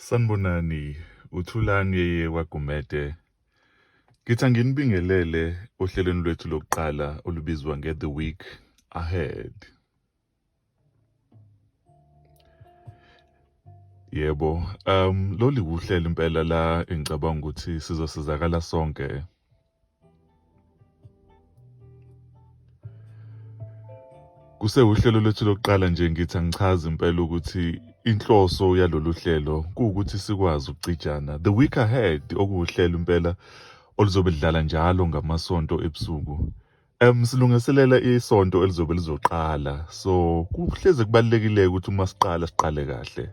Sanibonani, uThulani Yeye kwaGumede. Ngithi anginibingelele ohlelweni lwethu lokuqala olubizwa nge-The Week Ahead. Yebo, lolu wuhlelo impela la engicabanga ukuthi sizosizakala sonke. Kusewuhlelo lwethu lokuqala nje ngithi angichaze impela ukuthi inhloso yalolu hlelo kuwukuthi sikwazi ukucijana. The Week Ahead okuwuhlelo impela oluzobe lidlala njalo ngamasonto ebusuku. Silungiselela isonto elizobe lizoqala so kuhleze kubalulekile ukuthi uma siqala siqale kahle.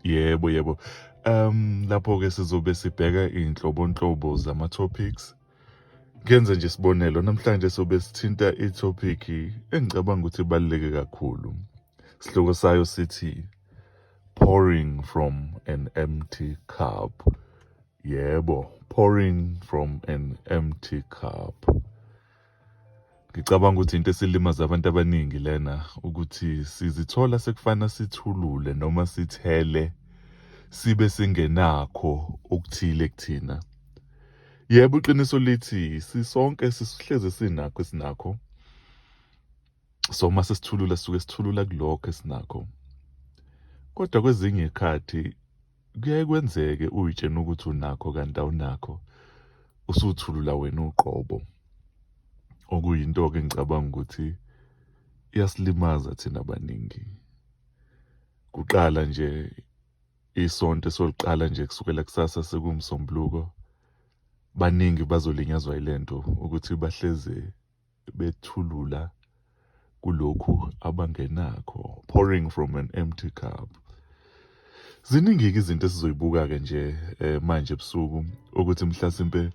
Yebo, yebo. Lapho-ke sizobe sibheka iy'nhlobonhlobo zama-topics. Ngenze nje isibonelo, namhlanje sobe sithinta i-topic engicabanga ukuthi ibaluleke kakhulu. Isihloko sayo sithi pouring from an empty cup. Yebo, pouring from an empty cup. Ngicabanga ukuthi into esilimaza abantu abaningi lena ukuthi sizithola sekufana sithulule noma sithele sibe singenakho okuthile kuthina. Yebo, iqiniso lithi sisonke sihlezi sinakho esinakho. So uma sesithulula sisuke sithulula kulokho esinakho. Kodwa kwezinye izikhathi Kuyaye kwenzeke uyitshena ukuthi unakho kanti awunakho, usuthulula wena uqobo. Okuyinto-ke engicabanga ukuthi iyasilimaza thina abaningi. Kuqala nje isonto esoliqala nje kusukela kusasa sekuwumsombuluko, baningi bazolinyazwa yile nto ukuthi bahleze bethulula kulokhu abangenakho, pouring from an empty cup. Ziningi-ke izinto esizoyibuka-ke nje manje ebusuku ukuthi mhlasimpe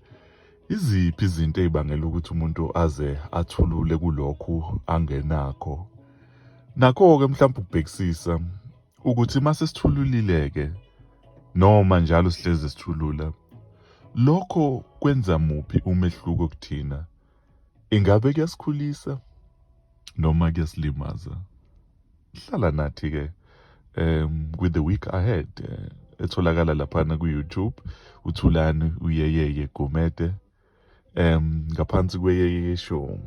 iziphi izinto ey'bangela ukuthi umuntu aze athulule kulokhu angenakho. Nakho-ke mhlawumbe ukubhekisisa ukuthi uma sesithululile-ke noma njalo sihlezi sithulula, lokho kwenza muphi umehluko kuthina? Ingabe kuyasikhulisa noma kuyasilimaza? Hlala nathi ke with the week ahead etholakala laphana ku-YouTube uThulani uYeyeye Gumede ngaphansi kweYeyeye Show.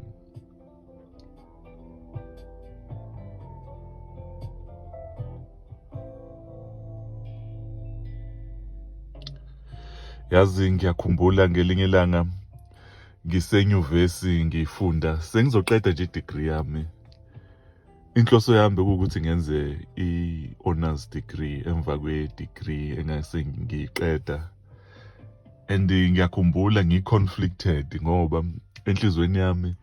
Yazi ngiyakhumbula ngelinye ilanga ngisenyuvesi ngifunda sengizoqeda nje i-degree yami. Inhloso yami bekuwukuthi ngenze i-honors degree emva kwe-degree engase ngiyiqeda. And ngiyakhumbula ngi-conflicted ngoba enhliziyweni yami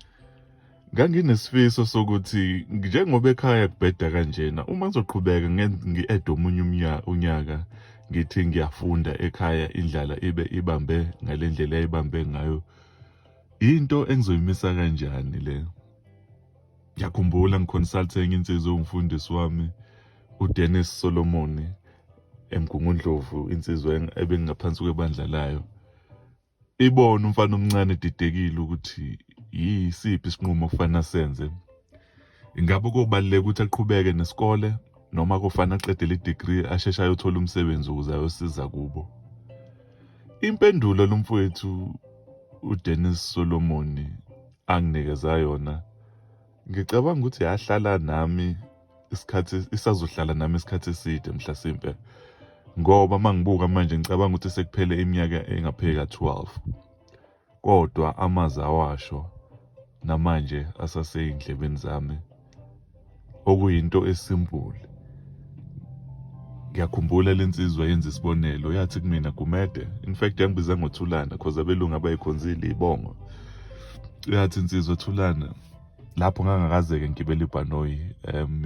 nganginesifiso sokuthi njengoba ekhaya kubheda kanjena uma ngizoqhubeka ngi-add omunye unyaka ngithi ngiyafunda ekhaya indlala ibe ibambe ngale ndlela eyayibambe ngayo, into engizoyimisa kanjani le? Ngiyakhumbula ngiconsulte enye insizwa ewumfundisi wami uDennis Solomon eMgungundlovu, insizwa ebengingaphansi kwebandla layo. Ibona umfana omncane edidekile ukuthi yisiphi isinqumo okufanele asenze. Ingabe kobaluleka ukuthi aqhubeke nesikole noma kofanele aqedele i-degree asheshe ayothola umsebenzi ukuze ayosiza kubo. Impendulo lomfowethu uDennis Solomon anginikeza yona ngicabanga ukuthi yahlala nami isikhathi, isazohlala nami isikhathi eside mhlasimpe, ngoba uma ngibuka manje ngicabanga ukuthi sekuphele iminyaka engapheki ka-12, kodwa amazwi awasho namanje asasey'ndlebeni zami, okuyinto esimpuli. Ngiyakhumbula le nsizwa yenza isibonelo yathi kumina, Gumede, in fact yangibiza ngoThulana cause abelungu abayikhonzile ibongo. Yathi insizwa, Thulana, lapho ngangakaze-ke ngigibele ibhanoyi,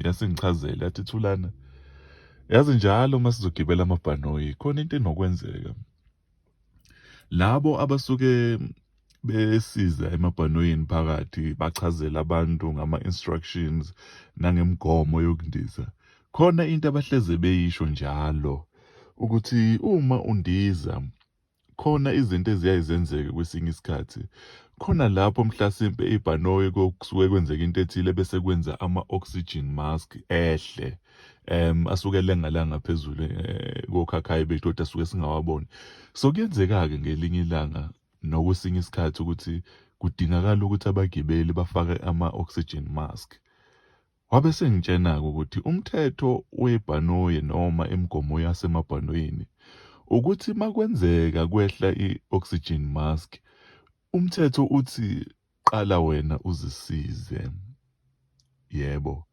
yasingichazela yathi, Thulana, yazi njalo uma sizogibela amabhanoyi khona into enokwenzeka. Labo abasuke besiza emabhanoyini phakathi bachazela abantu ngama-instructions nangemigomo yokundiza, khona into abahleze beyisho njalo ukuthi uma undiza Khona izinto eziyaye zenzeke kwesinye isikhathi. Khona lapho mhlasimpe ibhanoyi kusuke kwenzeka into ethile bese kwenza ama-oxygen mask ehle. Asuke elenga la ngaphezulu kokhakhayi bethu kodwa suke singawaboni. So kuyenzeka-ke ngelinye ilanga nokwesinye isikhathi ukuthi kudingakala ukuthi abagibeli bafake ama-oxygen mask. Wabe esengitshena-ke ukuthi umthetho webhanoyi noma imigomo yasemabhanoyini ukuthi makwenzeka kwehla i-oxygen mask, umthetho uthi qala wena uzisize. Yebo,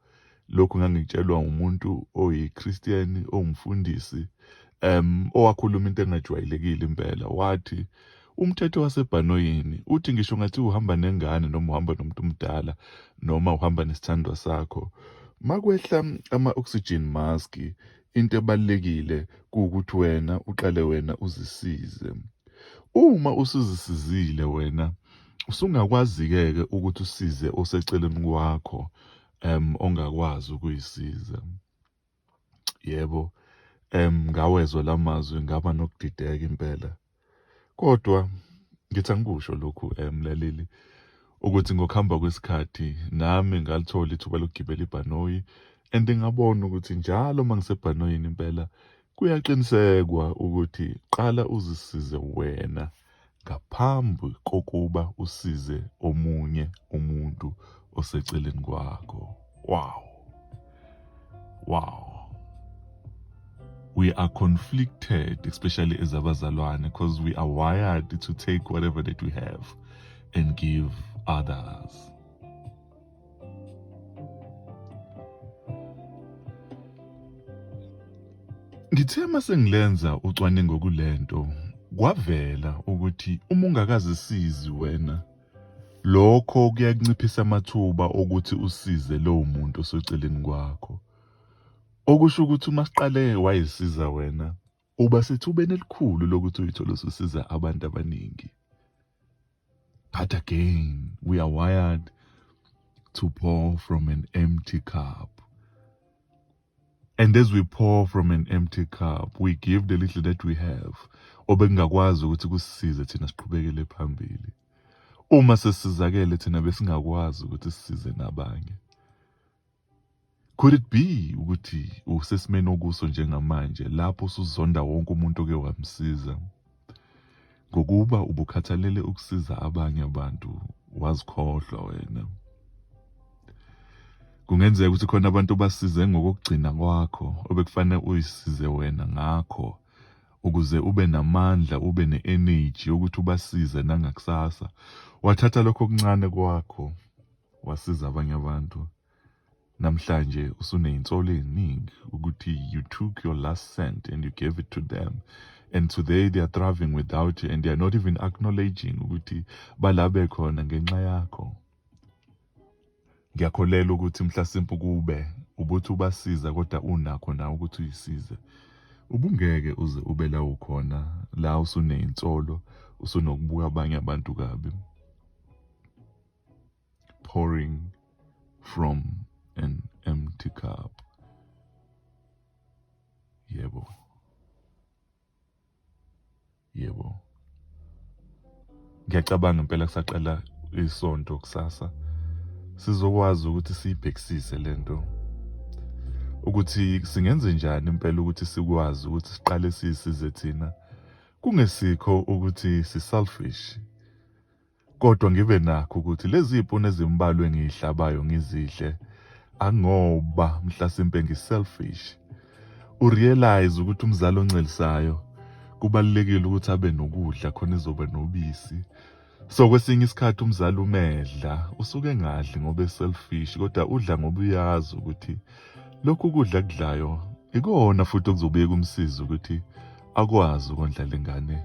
lokhu ngangikutshelwa umuntu oyi-Christian, owumfundisi, owakhuluma into engajwayelekile impela. Wathi umthetho wasebhanoyini uthi ngisho ngathi uhamba nengane noma uhamba nomuntu omdala noma uhamba nesithandwa sakho, makwehla ama-oxygen mask, into ebalulekile kuwukuthi wena uqale wena uzisize. Uma usuzisizile wena, usungakwazi-ke ke ukuthi usize oseceleni kwakho ongakwazi ukuyisiza. Yebo, ngawezwa la mazwi ngaba nokudideka impela. Kodwa ngithi angikusho lokhu mlaleli ukuthi ngokuhamba kwesikhathi nami ngalithola ithuba lokugibela ibhanoyi and ngabona ukuthi njalo uma ngisebhanoyini impela kuyaqinisekwa ukuthi qala uzisize wena ngaphambi kokuba usize omunye umuntu oseceleni kwakho. Wow. Wow. We are conflicted, especially as abazalwane, because we are wired to take whatever that we have and give others. Ngithe uma sengilenza ucwaningo kulento kwavela ukuthi uma ungakazisizi wena lokho kuyakunciphisa amathuba okuthi usize lowo muntu oseceleni kwakho. Okusho ukuthi uma siqale wayisiza wena uba sethubeni elikhulu lokuthi uyithole ususiza abantu abaningi. But again, we are wired to pour from an empty cup. And as we pour from an empty cup, we give the little that we have. Obekungakwazi ukuthi kusisize thina siqhubekele phambili. Uma sesizakele thina besingakwazi ukuthi sisize nabanye. Could it be ukuthi usesimeni okuso njengamanje lapho usuzonda wonke umuntu oke wamsiza ngokuba ubukhathalele ukusiza abanye abantu wazikhohlwa wena? Kungenzeka ukuthi khona abantu obasize ngokokugcina kwakho obekufanele uyisize wena ngakho ukuze ube namandla ube ne-energy yokuthi ubasize nangakusasa. Wathatha lokho okuncane kwakho wasiza abanye abantu. Namhlanje usuneyinsolo eziningi ukuthi you took your last cent and you gave it to them, and today they are thriving without you and they are not even acknowledging ukuthi balabe khona ngenxa yakho. Ngiyakholelwa ukuthi mhlasimpe kube ubuthi ubasiza kodwa unakho nawe ukuthi uyisize, ubungeke uze ube la ukhona la usuneyinsolo usunokubuka abanye abantu kabi. Pouring from an empty cup. Yebo. Yebo. Ngiyacabanga impela kusaqala isonto kusasa sizokwazi ukuthi siyibhekisise lento ukuthi singenze njani impela ukuthi sikwazi ukuthi siqale sisize thina kungesikho ukuthi si-selfish, kodwa ngibe nakho ukuthi lezi zipuni ezimbalwa engiyihlabayo ngizidle angoba mhlasimpe ngi-selfish. Urealize ukuthi umzali oncelisayo kubalulekile ukuthi abe nokudla khona ezoba nobisi. So kwesinye isikhathi umzali umedla usuke engadli ngoba e-selfish, kodwa udla ngoba uyazi ukuthi lokhu kudla akudlayo ikona futhi okuzobuye kumsiza ukuthi akwazi ukondla lengane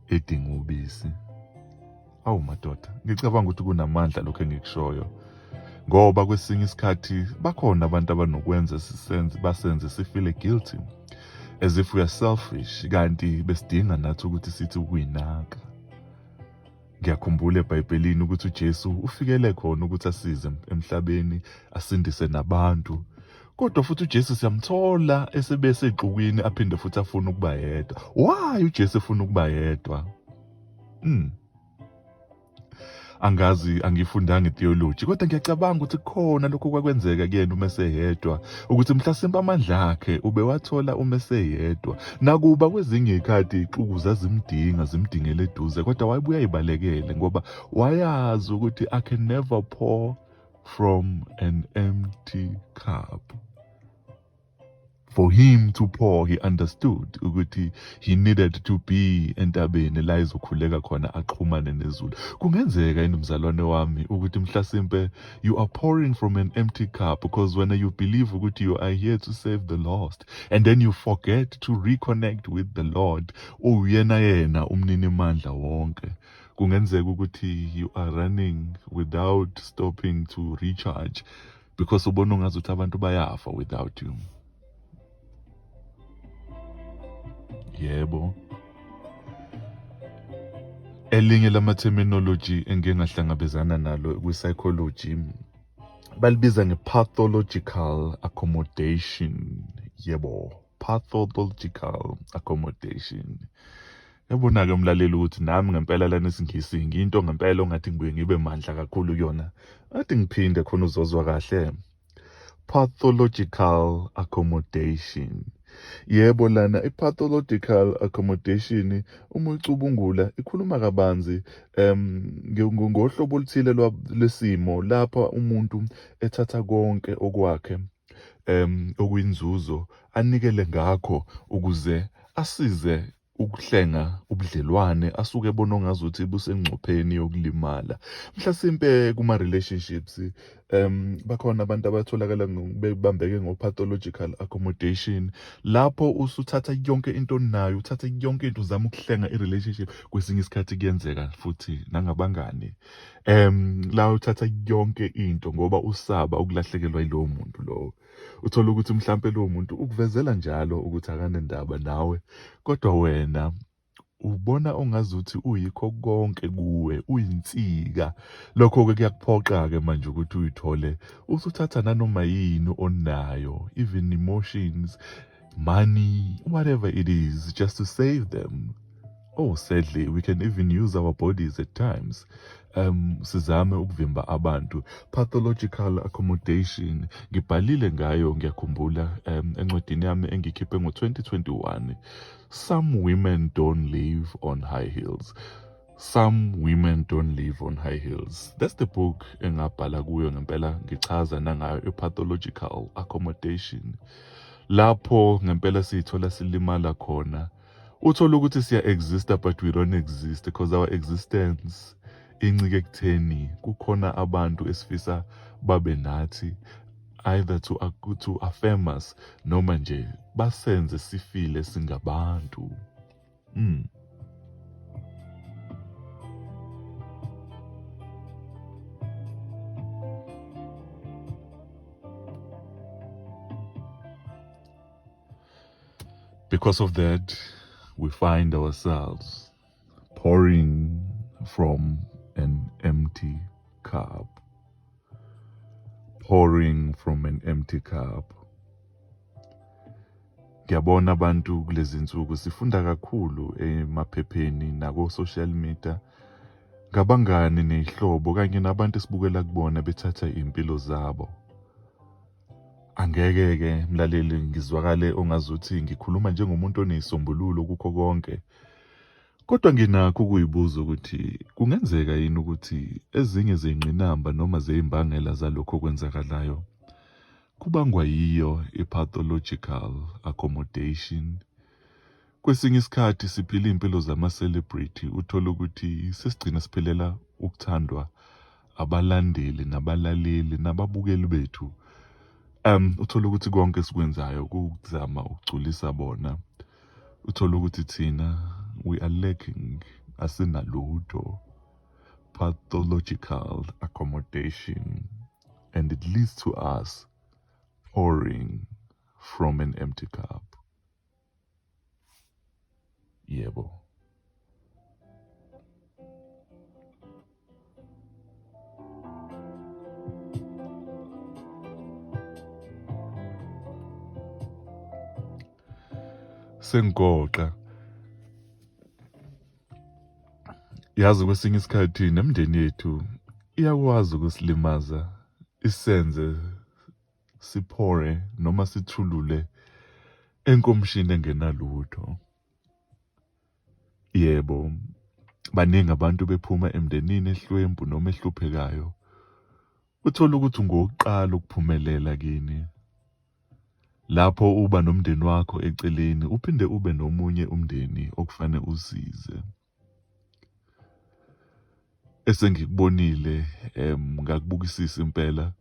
edinga ubisi. Awu madoda, ngicabanga ukuthi kunamandla lokho engikushoyo, ngoba kwesinye isikhathi bakhona abantu abanokwenza sisenze basenze sifile guilty as if we are selfish, kanti besidinga nathi ukuthi sithi ukuyinaka. Ngiyakhumbula eBhayibhelini ukuthi uJesu ufikele khona ukuthi asize emhlabeni, asindise nabantu. Kodwa futhi uJesu siyamthola esebe sexukwini aphinde futhi afune ukuba yedwa. Why uJesu efuna ukuba yedwa? Angazi, angifundanga itheology, kodwa ngiyacabanga ukuthi kukhona lokho kwakwenzeka kuyena uma eseyedwa, ukuthi mhlasimpe amandla akhe ubewathola uma eseyedwa. Nakuba kwezinye izikhathi ixuku zazimdinga, zimdingele eduze, kodwa wayebuye ayibalekele ngoba wayazi ukuthi I can never pour from an empty cup. For him to pour, he understood ukuthi he needed to be entabeni la ezokhuleka khona axhumane nezulu. Kungenzeka yini mzalwane wami ukuthi mhlasimpe you are pouring from an empty cup because when you believe ukuthi you are here to save the lost and then you forget to reconnect with the Lord, uyena yena umnini mandla wonke. Kungenzeka ukuthi you are running without stopping to recharge because ubona ungazuthi abantu bayafa without you. Yebo, elinye lama-terminology engike ngahlangabezana nalo kwi-psychology balibiza nge-pathological accommodation. Yebo, pathological accommodation. Yabona-ke umlaleli ukuthi nami ngempela lana isiNgisi ngiyinto ngempela ongathi ngibuye ngibe mandla kakhulu kuyona. Athi ngiphinde khona uzozwa kahle. Pathological accommodation. Yebo, lana i-pathological accommodation uma uyicubungula ikhuluma kabanzi ngohlobo oluthile lwesimo lapha umuntu ethatha konke okwakhe okuyinzuzo anikele ngakho ukuze asize ukuhlenga ubudlelwane asuke ebona ongazuthi busengcopheni yokulimala. Mhlasimpe kuma-relationships bakhona abantu abatholakala bebambeke ngo-pathological accommodation, lapho usuthatha yonke into onayo, uthatha yonke into uzama ukuhlenga i-relationship. Kwesinye isikhathi kuyenzeka futhi nangabangani, la uthatha yonke into ngoba usaba ukulahlekelwa yilowo muntu lowo. Uthola ukuthi mhlampe lowo muntu ukuvezela njalo ukuthi akanendaba nawe, kodwa wena ubona ongazuthi uyikho konke kuwe, uyinsika. Lokho-ke kuyakuphoqa-ke manje ukuthi uyithole usuthatha nanoma yini onayo, even emotions, money, whatever it is, just to save them. Oh, sadly, we can even use our bodies at times. Sizame ukuvimba abantu. Pathological accommodation, ngibhalile ngayo, ngiyakhumbula, encwadini yami engikhiphe ngo-2021. Some women don't live on high heels. Some women don't live on high heels. That's the book engabhala kuyo ngempela, ngichaza nangayo i-pathological accommodation. Lapho ngempela siyithola silimala khona. Uthola ukuthi siya exista but we don't exist because our existence incike ekutheni kukhona abantu esifisa babe nathi, either to affirm us noma nje basenze sifile singabantu. Because of that, we find ourselves pouring from an empty cup. Pouring from an empty cup. Ngiyabona abantu kulezi nsuku sifunda kakhulu emaphepheni nako-social media ngabangani ney'hlobo kanye nabantu esibukela kubona bethatha iy'mpilo zabo. Angeke-ke mlaleli ngizwakale ongazuthi ngikhuluma njengomuntu oneyisombululo kukho konke, kodwa nginakho ukuyibuza ukuthi kungenzeka yini ukuthi ezinye zey'ngqinamba noma zeyimbangela zalokhu okwenzakalayo kubangwa yiyo i-pathological accommodation. Kwesinye isikhathi siphila iy'mpilo zama-celebrity, uthole ukuthi sesigcina siphilela ukuthandwa abalandeli nabalaleli nababukeli bethu. Uthole ukuthi konke esikwenzayo kuwukuzama ukugculisa bona. Uthole ukuthi thina we are lacking, asinalutho. Pathological accommodation, and it leads to us pouring from an empty cup. Yebo. Sengigoqa. Yazi kwesinye isikhathi nemindeni yethu iyakwazi ukusilimaza isenze siphore noma sithulule enkomishini engenalutho. Yebo, baningi abantu bephuma emndenini ehlwempu noma ehluphekayo. Uthole ukuthi ungowokuqala ukuphumelela kini. Lapho uba nomndeni wakho eceleni uphinde ube nomunye umndeni okufanele usize. Esengikubonile ngakubukisisa impela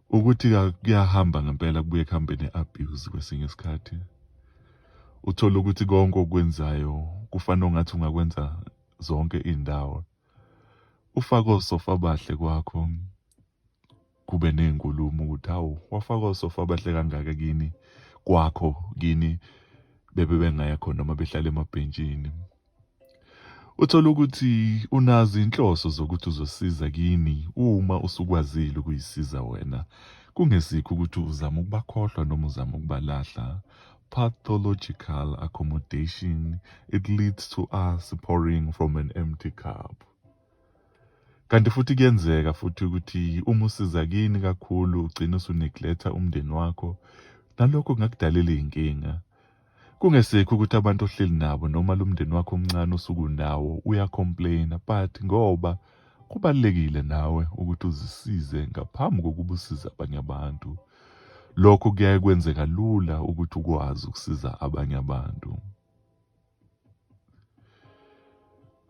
ukuthi kuyahamba ngempela kubuye kuhambe ne-abuse kwesinye isikhathi. Uthole ukuthi konke okwenzayo kufana ongathi ungakwenza zonke iy'ndawo. Ufake osofa abahle kwakho, kube ney'nkulumo ukuthi hawu wafaka osofa abahle kangaka kini kwakho kini bebe bengekho noma behlala emabhentshini. Uthole ukuthi unazo inhloso zokuthi uzosiza kini uma usukwazile ukuyisiza wena, kungesikho ukuthi uzama ukubakhohlwa noma uzama ukubalahla. Pathological accommodation, it leads to us pouring from an empty cup. Kanti futhi kuyenzeka futhi ukuthi uma usiza kini kakhulu ugcine usuneglecta umndeni wakho, nalokho kungakudalela iy'nkinga. Kungesikho ukuthi abantu ohleli nabo noma lo mndeni wakho omncane osuke unawo uyacomplaina but ngoba kubalulekile nawe ukuthi uzisize ngaphambi kokuba usize abanye abantu. Lokho kuyaye kwenze kalula ukuthi ukwazi ukusiza abanye abantu.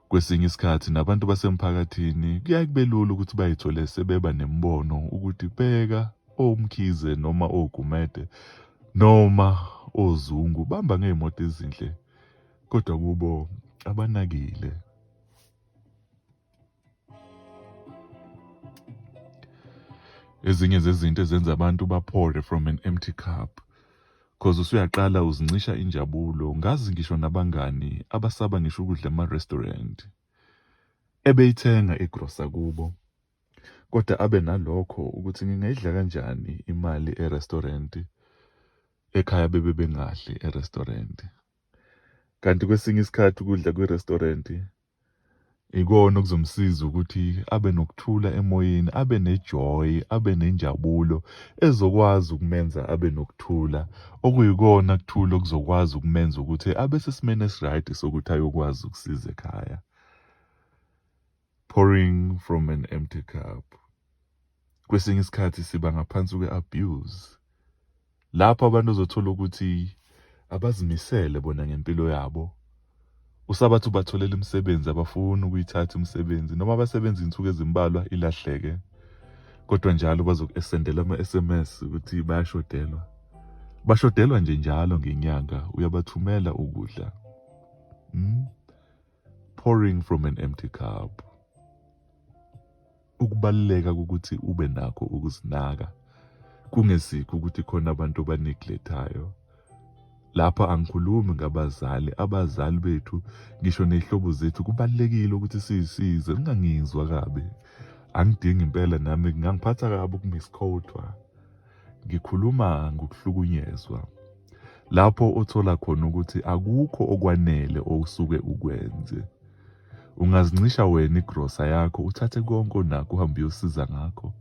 Kwesinye isikhathi nabantu basemphakathini kuyaye kube lula ukuthi bayithole sebeba nemibono ukuthi bheka oMkhize noma oGumede noma oZungu bamba ngey'moto ezinhle kodwa kubo abanakile. Ezinye zezinto ezenza abantu baphore from an empty cup cause usuyaqala uzincisha injabulo ngazi ngisho nabangani abasaba ngisho ukudla ema-restaurant ebeyithenga igrosa kubo kodwa abe nalokho ukuthi ngingayidla kanjani imali e-restaurant ekhaya bebe bengadli e-restaurant. Kanti kwesinye isikhathi ukudla kwi-restaurant Ikona okuzomsiza ukuthi abe nokuthula emoyeni, abe ne-joy, abe nenjabulo ezokwazi ukumenza abe nokuthula, okuyikona kuthula okuzokwazi ukumenza ukuthi abe sesimeni esi-right sokuthi ayokwazi ukusiza ekhaya. Pouring from an empty cup. Kwesinye isikhathi siba ngaphansi kwe-abuse. Lapho abantu ozothola ukuthi abazimisele bona ngempilo yabo. Usabathi ubatholela imisebenzi abafuni ukuyithatha imisebenzi noma basebenza iy'nsuku ezimbalwa ilahleke. Kodwa njalo bazokusendela ama-SMS ukuthi bayashodelwa. Bashodelwa nje njalo ngenyanga uyabathumela ukudla. Hmm? Pouring from an empty cup. Ukubaluleka kokuthi ube nakho ukuzinaka kungesikho ukuthi khona abantu obaneglethayo. Lapha angikhulumi ngabazali, abazali bethu ngisho ney'hlobo zethu kubalulekile ukuthi siy'size ningangizwa kabi. Angidingi impela nami kungangiphatha kabi ukumisquote-wa. Ngikhuluma ngokuhlukunyezwa. Lapho othola khona ukuthi akukho okwanele osuke ukwenze. Ungazincisha wena igrosa yakho uthathe konke onakho uhambe uyosiza ngakho.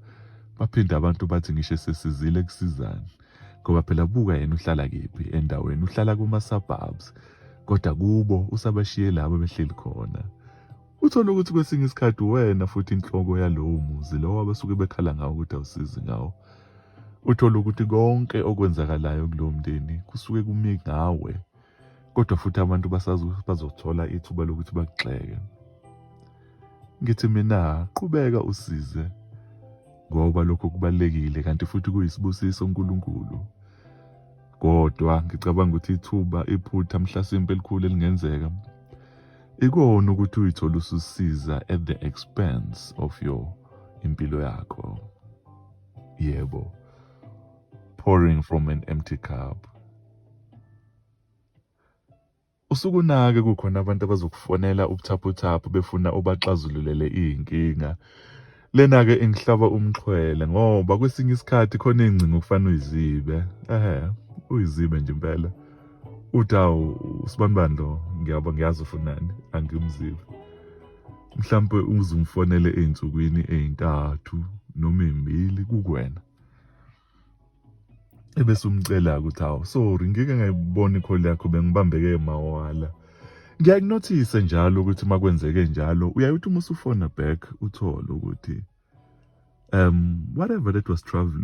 Baphinde abantu bathi ngisho esesizile kusizani. Ngoba phela buka yena uhlala kephi endaweni, uhlala kuma-suburbs. Kodwa kubo usabashiye labo behleli khona. Uthole ukuthi kwesinye isikhathi wena futhi inhloko yalowo muzi lowo abasuke bekhala ngawo ukuthi awusizi ngawo. Uthole ukuthi konke okwenzakalayo kulowo mndeni kusuke kumi ngawe. Kodwa futhi abantu basazi ukuthi bazothola ithuba lokuthi bakugxeke. Ngithi mina qhubeka usize ngoba lokho kubalulekile kanti futhi kuyisibusiso uNkulunkulu. Kodwa ngicabanga ukuthi ithuba iphutha mhlasimpe elikhulu elingenzeka ikona ukuthi uyithole ususiza at the expense of your impilo yakho. Yebo. Pouring from an empty cup. Usukunake kukhona abantu abazokufonela ubuthaphuthaphu befuna ubaxazululele iy'nkinga. Lena-ke ingihlaba umxhwele ngoba kwesinye isikhathi khona iy'ngcingo okufanele uyizibe. Ehhe, uyizibe nje impela. Uthi awu usibanibani lo, ngiyaba ngiyazi ufunani, angimzibe. Mhlampe uze umfonele ey'nsukwini ey'ntathu noma ey'mbili kukwena. Ebese umcela-ke ukuthi hawu sorry ngike ngayibona i-call yakho bengibambeke mawala. Ngiyakunothise njalo ukuthi uma kwenzeke njalo uyaye uthi uma usufona back uthole ukuthi whatever that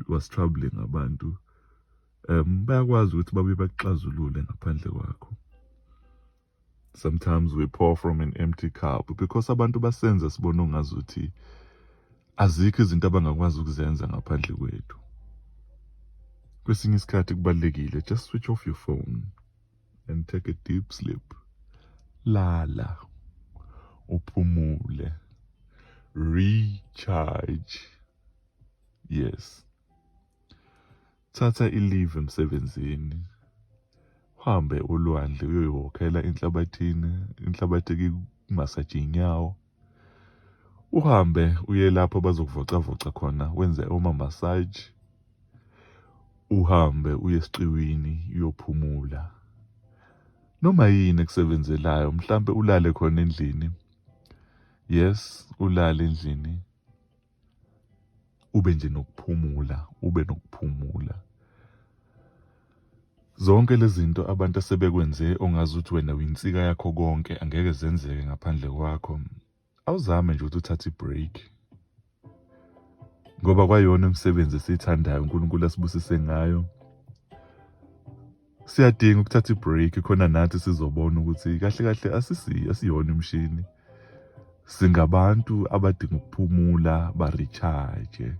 was troubling abantu bayakwazi ukuthi babuye bakuxazulule ngaphandle kwakho. Sometimes we pour from an empty cup because abantu basenza sibone ongazuthi azikho izinto abangakwazi ukuzenza ngaphandle kwethu. Kwesinye isikhathi kubalulekile, just switch off your phone and take a deep sleep. Lala, uphumule, recharge. Yes. Thatha i-leave emsebenzini, uhambe olwandle uyoyiwokhela enhlabathini, inhlabathi ikumasaje iy'nyawo. Uhambe uye lapho bazokuvocavoca khona wenze oma-massage. Uhambe uye esiqiwini uyophumula. Noma yini ekusebenzelayo, mhlampe ulale khona endlini. Yes, ulale endlini. Ube nje nokuphumula, ube nokuphumula. Zonke lezi zinto abantu asebekwenze ongazuthi wena uyinsika yakho konke angeke zenzeke ngaphandle kwakho. Awuzame nje ukuthi uthathe i-break. Ngoba kwayona imisebenzi esiyithandayo uNkulunkulu asibusise ngayo. Siyadinga ukuthatha i-break khona nathi sizobona ukuthi kahle kahle asiyona imishini. Singabantu abadinga ukuphumula ba-recharge.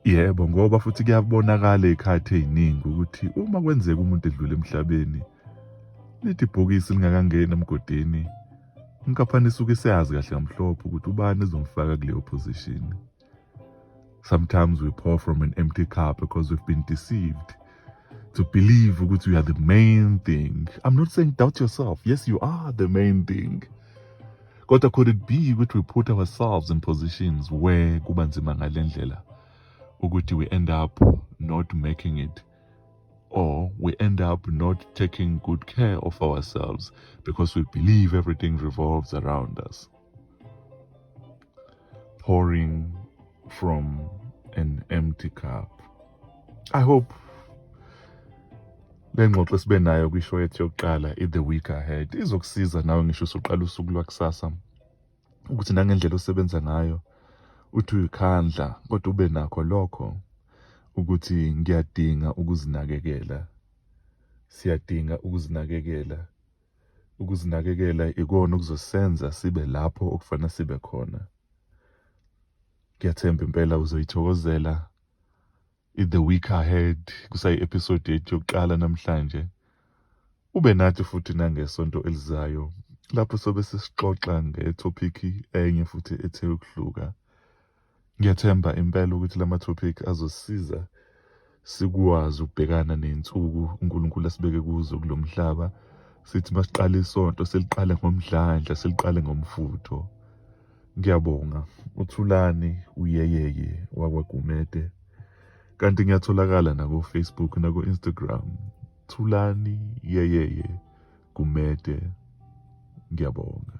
Yebo, ngoba futhi kuyabonakala ey'khathi ey'ningi ukuthi uma kwenzeka umuntu edlula emhlabeni, lithi ibhokisi lingakangeni emgodini, inkampani isuke isiyazi kahle kamhlophe ukuthi ubani ezomfaka kuleyo position. Sometimes we pour from an empty cup because we've been deceived to believe ukuthi we are the main thing. I'm not saying doubt yourself. Yes, you are the main thing. Kodwa could it be ukuthi we put ourselves in positions where kuba nzima ngale ndlela ukuthi we end up not making it, or we end up not taking good care of ourselves because we believe everything revolves around us? Pouring from an empty cup. I hope le ngxoxo esibe nayo kwishow yethu yokuqala i-The Week Ahead izokusiza nawe ngisho usuqala usuku lwakusasa ukuthi nangendlela osebenza ngayo uthi uyikhandla kodwa ube nakho lokho ukuthi ngiyadinga ukuzinakekela. Siyadinga ukuzinakekela. Ukuzinakekela ikona okuzosenza sibe lapho okufanele sibe khona. Ngiyathemba impela uzoyithokozela i-The Week Ahead kusayi-episode yethu yokuqala namhlanje. Ube nathi futhi nangesonto elizayo lapho sobe sesixoxa nge-topic enye futhi ethe ukuhluka. Ngiyathemba impela ukuthi lama topic azosisiza sikwazi ukubhekana ney'nsuku uNkulunkulu asibeke kuzo kulo mhlaba. Sithi masiqala isonto siliqale ngomdlandla, siliqale ngomfutho. Ngiyabonga. UThulani uYeyeye wakwaGumede. Kanti ngiyatholakala nako-Facebook nako-Instagram. Thulani Yeyeye Gumede. Ngiyabonga.